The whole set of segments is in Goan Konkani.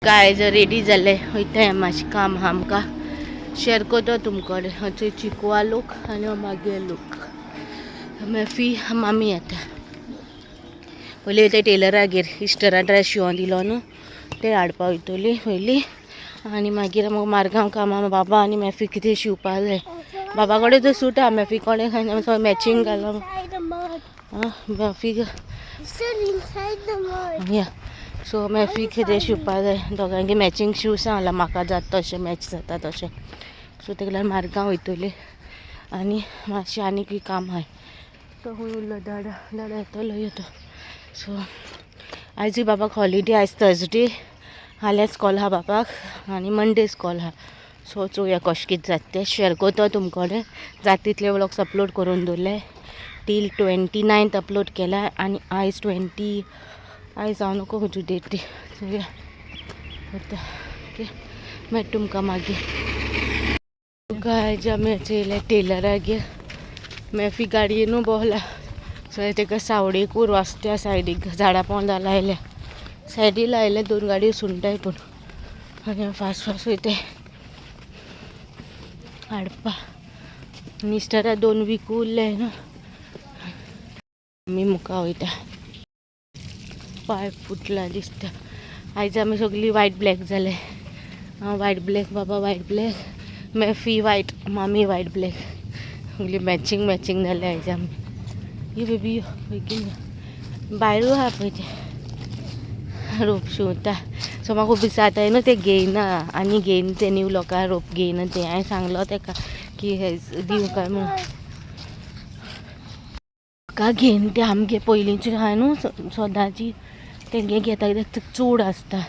गायज रेडी जाले वयताय मातशें काम आहा आमकां शेअर करता तुमकडे. हाचो चिकवा लूक आनी हो मागीर लूक. मेफी मामी येता पयलीं वयता टेलरागेर इस्टरा ड्रेस शिंवोन दिलो न्हू ते हाडपा वयतली पयलीं आनी मागीर म्हाका मारगांव काम आहा. बाबा आनी मेफी कितें शिंवपा जाय. बाबा कडेन तर सूट आहा मेफी कडेन मॅचिंग घालो. मेफी या सो मेफी कितें शिंवपा जाय दोगांकी मॅचिंग शूज सांगला म्हाका जाता तशें मॅच जाता तशें. सो तेका लागून मारगांव वयतली आनी मातशें आनीकूय काम आहा. तो खंय उरलो दाडा दाडा येतलो येतो. सो आयजूय बाबाक हॉलिडे आयज थर्सडे. फाल्यां स्कॉल आहा बाबाक आनी मंडे स्कॉल आहा. सो चोवया कशें कितें जाता तें शेअर करता तुमकडे. जाता तितले व्लॉग्स अपलोड करून दवरले टील 29 अपलोड केला आनी आयज 20 आयज हांव नको खंयची डेट ती चोवया करता. ओके मागीर तुमकां मागीर. गायज आमी येयले टेलरागेर. मेफी गाडयेनू भोंवला. सो तेका सावडीकूर रस्त्या सायडीक झाडां पोंदा लायल्या सायडी लायले दोन गाडयो सुंटाय पूण आनी फास्ट फास्ट वयताय हाडपा. इस्टरा 2 वीक उरले न्हू. आमी मुखार वयता. पांय फुटला दिसता. आयज आमी सगळीं वायट ब्लॅक जाले. हांव वायट ब्लॅक, बाबा वायट ब्लॅक, मेफी वायट, मामी वायट ब्लॅक. सगळी मॅचिंग मॅचिंग जाले आयज आमी. यो बेबी यो बेगीन यो. भायरूय आहा पळय ते रोप शिंवता. सो म्हाका खूब दिसता न्हू ते घेयना आनी घेयना ते न्यू लोकां रोप घेयना ते. हांवें सांगलो तेका की हे दिवं काय म्हणून. म्हाका घेयना ते आमगे पयलींचे आहा न्हू सदांची तेंगे घेता कित्याक चड आसता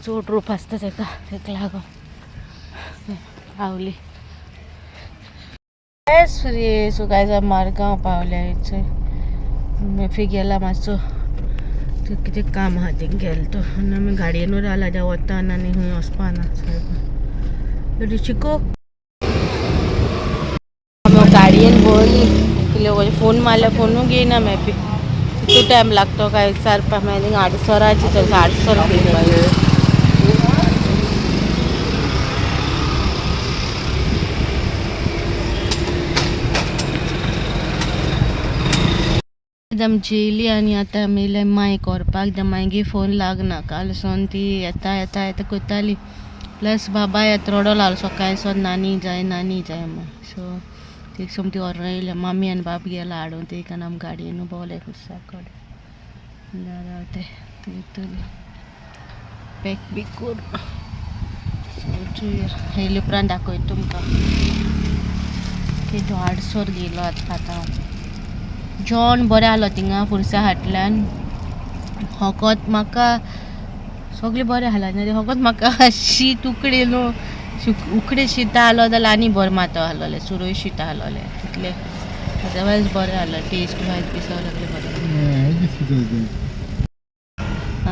चड रोप आसता तेका तेका लागून पावली. रे सो गायज मारगांव पावल्या. मेफी गेला मातसो कितें काम आहा थिंग गेलो तो आनी आमी गाडयेनूय रावला त्या वतान आनी खंय वचपा ना सारको. चिको गाडयेन भोंवली कितें फोन मारल्यार फोनूय घेयना मेफी. कितलो टायम लागतो काय 4-5 मागीर आडसराची चल आडसर घेवपाक. आमी जेयली आनी आतां आमी येयले मांयक व्हरपाक. मागीर फोन लागना काल सोन ती येता येता येता करताली. प्लस बाबा येता रडो लागलो सकाळी सोन नानी जाय नानी जाय म्हूण. सो ती सोमती व्हरोन येयल्या. मामी आनी बाब गेला हाडून तेका आनी आमी गाडयेनू भोंवले खुर्सा कडेन रावते थंय पॅक बी करून चोवया. येयले उपरांत दाखयता तुमकां. तो आडसर गेलो आतां आतां जेवण बरें आहलो थिंगा फुरसा हाटल्यान. फकत म्हाका सगळें बरें आहलें फकत म्हाका शीत उकडें न्हू उकडें शीत आहलो जाल्यार आनी बरें मातो आहलोलें सुरय शीत आहलोलें तितलें. अदरवायज बरें आहलो टेस्ट वायज बी सगळें बरें.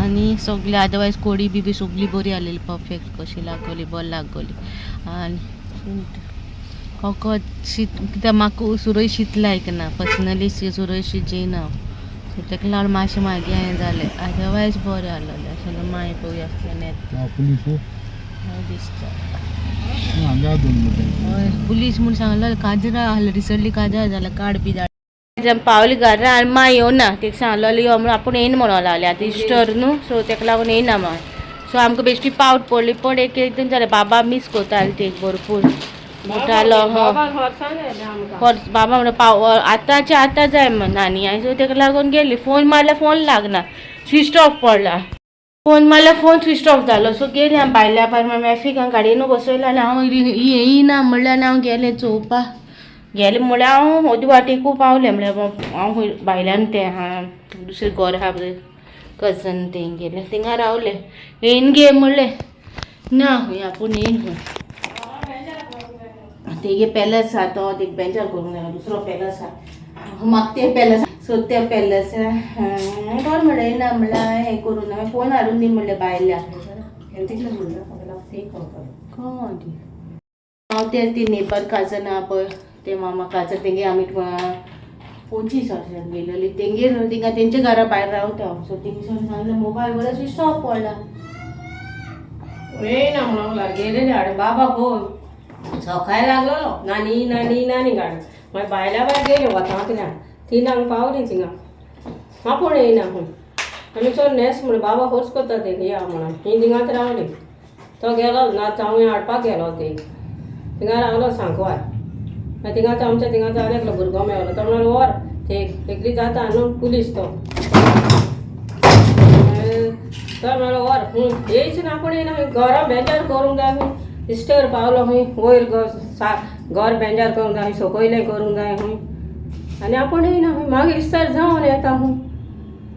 आनी सगळें अदरवायज कोडी बी सगळी बरी आहलेली परफेक्ट कशी लागली बरी लागली. आनी फकत शीत कित्याक म्हाका सुरय शीत लायक ना पर्सनली सुरय शीत जेयना हांव. सो तेका लागून मातशें मागीर हें जालें अदरवायज बरें आहलोलें. सगळें मांय पळोवया आसलें दिसता. हय पुलीस म्हूण सांगलो काजरा आहलो रिसंटली काजरा जाला काड बी धाड. पावली घरा आनी मांय येवना तेका सांगलो यो म्हणून आपूण येयना म्हणून लागलें. आतां इस्टर न्हू सो तेका लागून येयना मांय. सो आमकां बेश्टी पावट पडली पण एक एकदम जालें. बाबा मीस करताले ते भरपूर म्हणटालो बाबा म्हणटा पाव आतांचे आतां जाय म्हण नानी. आनी सो तेका लागून गेली. फोन मारल्यार फोन लागना स्विच ऑफ पडला. फोन मारल्यार फोन स्विच ऑफ जालो. सो गेली आमी भायल्या भायर मेफीक हांव गाडयेनू बसयलो आनी हांव येयना म्हणल्यार आनी हांव गेलें चोवपाक. गेलें म्हळ्यार हांव अर्दी वाटेकू पावलें म्हळ्यार हांव खंय भायल्यान तें आहा दुसरें घर आहा पळय कजन तें गेलें थिंगा रावलें. येयन गे म्हणलें ना खंय आपूण येयन खंय. तेगे पॅलस आहा तो एक बेंचार करूंक जाय दुसरो पॅलस आहा म्हाका तें पॅलस. सो त्या पॅलस कोण म्हणलें ना म्हणल्यार हें करूं ना फोन हाडून दी म्हणलें भायल्या. कोण ती हांव ते ती नेबर काजन आहा पळय ते मामा काजन तेंगे आमी 25 वर्सां गेलेली तेंगेर थिंगा तेंच्या घरा भायर रावता हांव. सो तेंगे सांगलें मोबायल बरो स्विच ऑफ पडला. येयना म्हणूंक लागलो, गेलेले हाडून बाबा पळोवन सकाळी लागलोलो नानी नानी नानी गाडून. मागीर बायल्या बायल गेल्यो वतांतल्यान 3ांक पावली थिंगा. आपूण येयना खंय. आमी चल न्हेस म्हण बाबा फोर्स करता तेंका या म्हणून. ही थिंगाच रावली. तो गेलो ना, चावणी हाडपाक गेलो. ते थिंगा रावलो सांकवार. मागीर थिंगाच आमच्या थिंगाच आनी एकलो भुरगो मेळ्ळो. तो म्हणलो व्हर ते एकली जाता न्हू, पुलीस तो. मागीर तो म्हणलो व्हर. पूण येयच ना, पूण येयना. घरा बेजार करूंक जाय खंय. इस्टेर पावलो खंय, वयर घर बेजार करूंक जाय, सकयलें करूंक जाय खंय, आनी आपूण येयना खंय. मागीर इस्तार जावन येता खंय.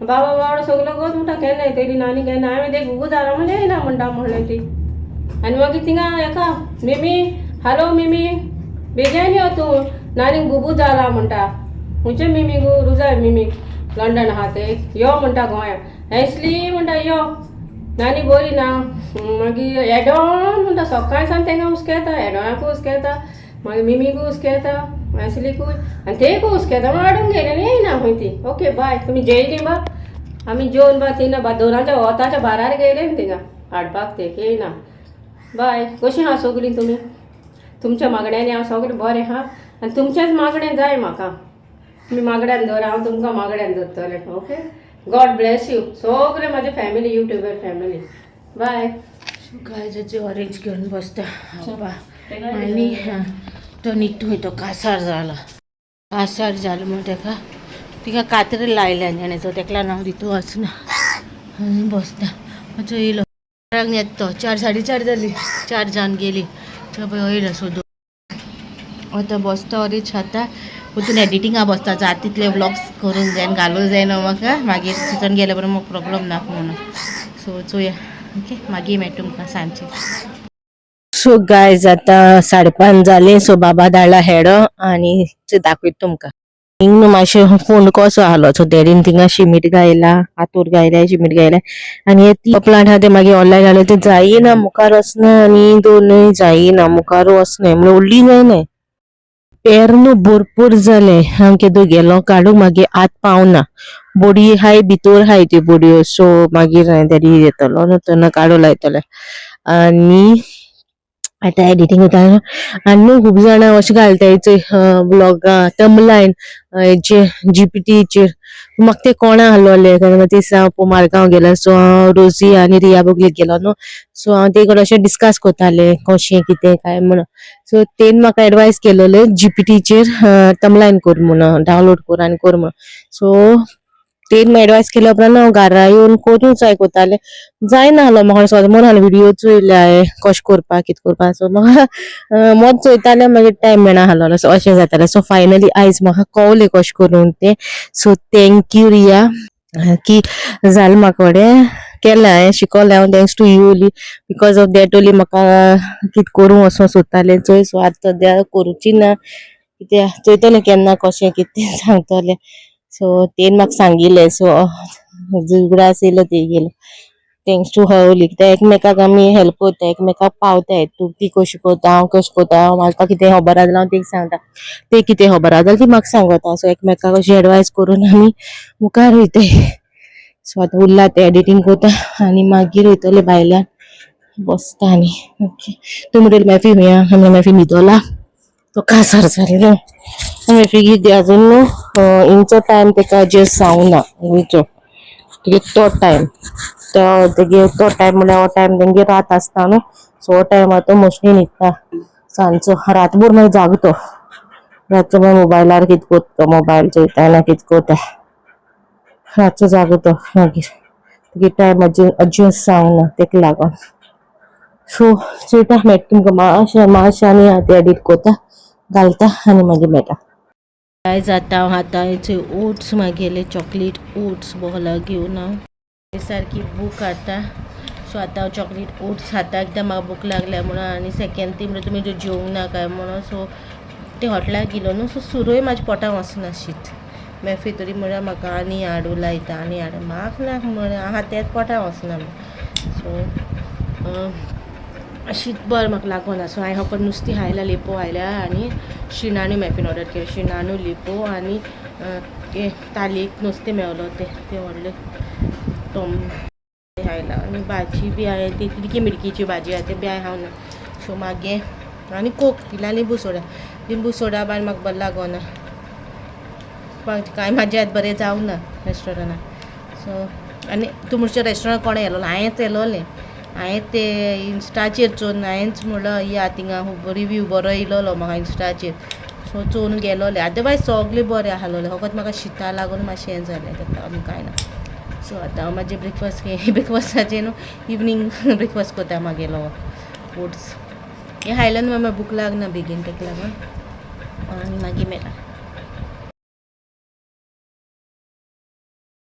बाबा बावडो सगलो गोत म्हणटा, केन्ना येतली नानी केन्ना. हांवें ते गुगू जाला म्हणलें, येयना म्हणटा म्हणलें ती. आनी मागीर थिंगा हेका मिमी, हॅलो मिमी, बेगीन यो तूं, नानीक बुबू जाला म्हणटा. खंयचे मिमी गो? रुजाय मिमी, लंडन आहा ते. यो म्हणटा गोंया एसली म्हणटा, यो, नानी बरी ना. मागीर एडोन म्हणटा. सकाळी सावन तेंका हुस्केता, एडोनाकूय हुस्केता, मागीर मिमीकूय हुस्केता, एसलीकूय आनी तेकूय हुस्केता. म्हणून हाडूंक गेले आनी येयना खंय ती. ओके बाय. तुमी जेयली बा? आमी जेवन बा तिना बा 2च्या वताच्या बारार गेले न्ही थिंगा हाडपाक, ते येयना. बाय. कशीं आहा सगळीं तुमी? तुमच्या मागण्यांनी हांव सगळें बरें आहा आनी तुमचेंच मागणें जाय म्हाका. तुमी मागण्यान दवर, हांव तुमकां मागण्यान दवरतलें. ओके, गॉड ब्लेस you सगळे म्हजे फॅमिली, युट्यूबर फॅमिली. बाय. गायजाचे ऑरेंज घेवन बसता बाबा. आनी तो नितू तो कासार जाला, कासार जालो म्हण तेका तिका कातर लायल्या तेणें. सो तेका लागून हांव तितू वचना आनी बसता. मातसो येयलो, 4ांक येता तो. 4 4:30 जाली, 4 जावन गेली. तो पळय येयलो सोदून. आतां बसता, ऑरेंज खाता, परतून एडिटिंगा बसता. जाता तितले व्लॉग्स करूंक जाय आनी घालूंक जाय न्हू म्हाका. मागीर चिंतून गेल्या बरोबर म्हाका प्रॉब्लम नाका म्हणून. सो चोया. ओके, मागीर मेळटा तुमकां सांजचे. सो गायज, आतां 5:30 जालीं. सो बाबा धाडला हेडो आनी दाखयता तुमकां. हिंग न्हू मातशें फोंड कसो आहलो. सो डॅडीन थिंगा शिमीट घायला, हातूर घायल्या, शिमीट घायल्या. आनी हे ती प्लांट आहा ते मागीर ऑनलायन घाले, ते जायना, मुखार वचना आनी दोनूय जायना, मुखार वचनाय म्हणल्यार व्हडली जायनाय. पेर न्हू भरपूर जाले. हांव केदो गेलो काडूंक, मागीर आत पावना. बोडी हाय, भितर हाय त्यो बोडयो. सो मागीर हांवें डॅडी येतलो न्हू तेन्ना काडूं लायतलें. आनी आतां एडिटींग जाता. आनी न्हू खूब जाणां अशें घालताय चोय ब्लॉगां तमलायन हेचे जीपीटीचेर. म्हाका ते कोणा आहलोले कारण ते दिसा हांव मारगांव गेला. सो हांव रोजी आनी रिया बगलेक गेलो न्हू, सो हांव ते कडेन अशें डिस्कस करतालें कशें कितें काय म्हणून. सो तेन म्हाका एडवायस केलोले, जीपीटीचेर तमलायन कर म्हणून, डावनलोड कर आनी कर म्हणून. सो तेन एडवायस केल्या उपरांत हांव घरा येवन करूं ट्राय करतालें, जायना आहलो म्हाका. सो म्हणून हांवें व्हिडियो चोयले हांवें कशें करपाक, कितें करपाक. सो म्हाका मद चोयतालें, मागीर टायम मेळना आहलो. सो अशें जातालें. सो फायनली आयज म्हाका कवलें कशें करूंक तें. सो thank you Riya की जालें म्हाका कडेन केलें, हांवें शिकोलें हांव. Thanks to you only, because of that only म्हाका कितें करूं वचों सोदतालें चोय. सो आतां सद्या करूची ना कित्याक, चोयतलें केन्ना कशें कितें सांगतलें. सो तेन म्हाका सांगिल्लें, सो उगडास येयलो तेगेलो. Thanks to her only. कित्याक एकमेकाक आमी हेल्प करता, एकमेकाक पावताय. तूं ती कशी करता, हांव कशें करता. म्हाका कितें खबर आसा जाल्यार हांव तेका सांगता, ते कितें खबर आसा जाल्यार ती म्हाका सांगता. सो एकमेकाक अशी एडवायस करून आमी मुखार वयताय. सो आतां उरला तें एडिटींग करता आनी मागीर वयतले भायल्यान बसता. आनी ओके, तूं म्हणटली मॅफी हुया आमी मॅफी न्हिदोला, तो कासार जाल्लो. मॅफी कितें अजून इंचो टायम तेका एडजस्ट जावना गोंयचो. तेगे तो टायम, तो तेगे तो टायम म्हणल्यार हो टायम तेंगे रात आसता न्हू. सो हो टायमार तो मोस्टली न्हिदता सांजचो. रातभर मागीर जागो तो, रातचो मागीर मोबायलार कितें कोत्ता, मोबायल चोयता ना कितें कोत्ता, रातचो जागो तो. मागीर तेगे टायम एडजस्ट जावना तेका लागून. सो चोयता, मेळटा तुमकां मातशें मातशें. आनी आतां एडीट कोत्ता, घालता आनी मागीर मेळटा. गायज, आतां हांव आतां ओट्स मागयले, चॉकलेट ओट्स बोला घेवन हांव सारकी भूक आता. सो आतां हांव चॉकलेट ओट्स खाता कित्याक म्हाका भूक लागल्या म्हणून. आनी सेकेंड ती म्हणल्यार तुमी जेवंक ना काय म्हणून. सो ते हॉटेलाक गेलो न्हू, सो सुरय म्हाज्या पोटाक वचना शीत. मेफी तरी म्हळ्यार म्हाका आनी हाडूं लायता, आनी हाडूं, म्हाका नाका म्हळ्यार आहा तेंच पोटाक वचना. सो शीत बरें म्हाका लागोना. सो हांवें फकत नुस्तें खायलां, लेपो खायल्या आनी शिणाण्यो मेफीन ऑर्डर केल्यो, शिणाण्यो, लेपो आनी तालयेक नुस्तें मेवलो तें, तें व्हडलें टोम. खायला आनी भाजी बी हांवें ती तिडकी मिडकीची भाजी आहा ती बी हांवें खावना. सो मागीर आनी कोक पिला, लिंबू सोडा. लिंबू सोडा बाय म्हाका बरें लागोना. कांय म्हाज्या हात बरें जावना रेस्टोरंटान. सो आनी तूं म्हणचे रेस्टोरंट कोणें येयलोलो? हांवेंच येयलोलें. हांवें ते इन्स्टाचेर चोवन हांवेंच म्हणलो या थिंगा, रिव्यू बरो येयलोलो म्हाका इन्स्टाचेर. सो चोवन गेलोलें. अदरवायज सगळें बरें आसलोलें, फकत म्हाका शिता लागून मातशें हें जालें, ताका आनी कांय ना. सो आतां हांव म्हाजें ब्रेकफास्ट, ब्रेकफास्टाचें न्हू, इवनींग ब्रेकफास्ट करता मागेलो. ओट्स हें खायल्यान म्हाका भूक लागना बेगीन, ताका लागून. आनी मागीर मेळटा.